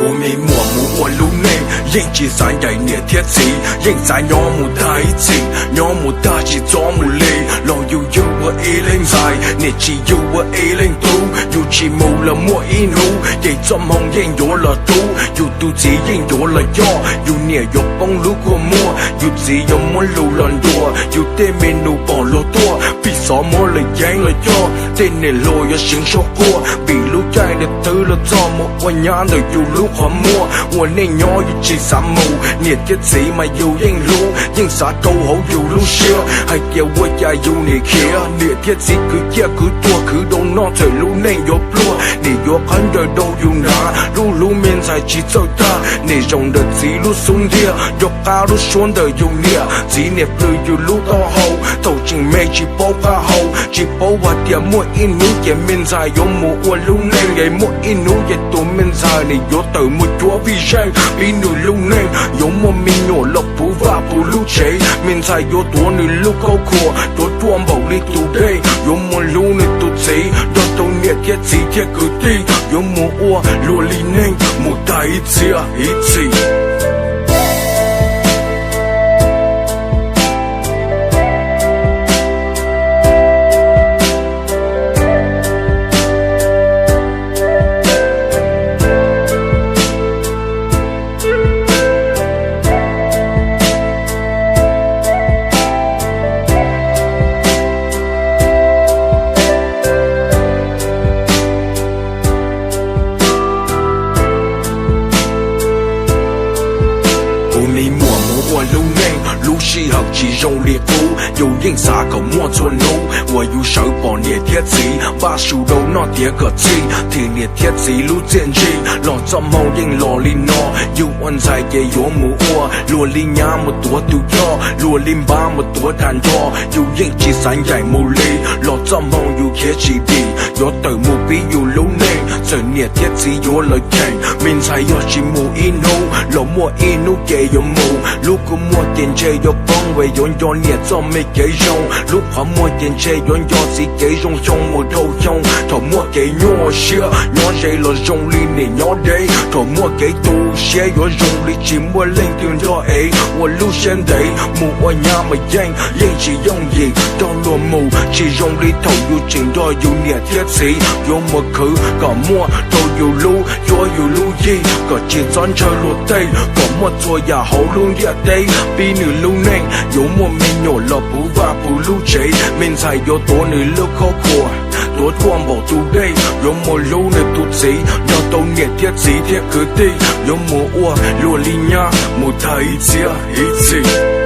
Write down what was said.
Ua me muam mus ua lub neej yeej tsis xav ncaim niam thiab txiv, yeej xav nyob mus tag ib txhis, nyob mus tag tsis txhob mus li. Los yus yug ua ib leeg ntxhais, niam tsis yug ua ib leeg tub, yus tsis mus los muaj ib hnub ces txoj hmoo yeej yuav los rub, yus tus txiv yeej yuav los coj, yus niam yuav poob lub kua muag, yus txiv yuav muab lus los ntuas, yus tej me nus pom luag tuaj, pib xov muab lawv ceeb los coj, tej niam hluas yuav seev suab quaj, vim lub caij nws twb los txog mus ua nyab ntawm yus lub qhov muag. Ua neej nyob yus tsis xav mus, niam thiab txiv mas yus yeej hlub, yeej xav rau hauv yus lub siab, hais tias ua cas yus niam khiav, niam thiab txiv kwv ciaj kwv tuag khwv rau noj txawm lub neej yuav pluag, niam yuav qhab ncaws rau yus hnav, lub hlub me ntxhais tsis txawj tag, niam zoo ntawm txiv lub xub ntiag, nco qab lub suab ntawm yus niam, txiv niam plhws yus lub taub hau, thaum tseem me tsis paub qab hau, tsis paub hais tias muaj ib hnub ces me ntxhais yuav mus ua lub neej es muaj ib hnub ces tus me ntxhais nws yuav tawm mus cuab vij zeej, pib nws lub neej yuav muaj me nyuam los puv vaj puv lub tsev, me ntxhais yuav tuav nws lub khaub khuam, tuav ruaj npaum li tus dej, yuav mus hlub nws tus txiv, nrog rau niam thiab txiv thiab kwv tij, yuav mus ua luag li neej mus tag ib txhiab ib txhis. Kuv me muam mus ua lub neej, lub sij hawm tsis zoo li qub, yus yeej xav kom muaj txhua hnub uas yus sawv pom niam thiab txiv, npaj su rau noj tiav kom txhij, thim niam thiab txiv lub txiaj ntsig, los txoj hmoo yeej los li no. Yus ua ntxhais ces yuav mus ua, luag li nyab mus tuav tus yoj, luag li npab mus tuav tag nrho, yus yeej tsis xav ncaim mus li, los txoj hmoo yus khiav tsis dim, yuav tawm mus pib yus lub neej, txawm niam thiab txiv yuav lawv cheem, me ntxhais yog tsis mus ib hnub, los muaj ib hnub ces yuav mus, lub kua muag ces ntshe yuav poob, es yuav nco niam txoj me kev zoo, lub qhov muag ces ntshe yuav nco txiv kev zoo xyoo mus dhau xyoo, thaum muaj kev nyuaj siab, nyob ze los zoo li niam nyob deb, thaum muaj kev tu siab yuav zoo li tsis muaj leej twg nrog ev, ua lub siab ntev, mus ua nyab mas yeej, yeej tsis yooj yim, nrog luag mus, tsis zoo li thaum yus tseem nrog yus niam thiab txiv, yuav mus khwv kom muaj rau yus lub cuab yus lub yig, kom tsis txhob ntshaw luag tej, kom muaj txhua yam hauv lub ntiaj teb, pib nws lub neej, yuav muaj me nyuam los puv vaj puv lub tsev, me ntxhais yuav tuav nws lub khaub khuam, tuav ruaj npaum tus dej, yuav mus hlub nws tus txiv, nrog rau niam thiab txiv thiab kwv tij, yuav mus ua luag li nyab mus tag ib txhiab ib txhis.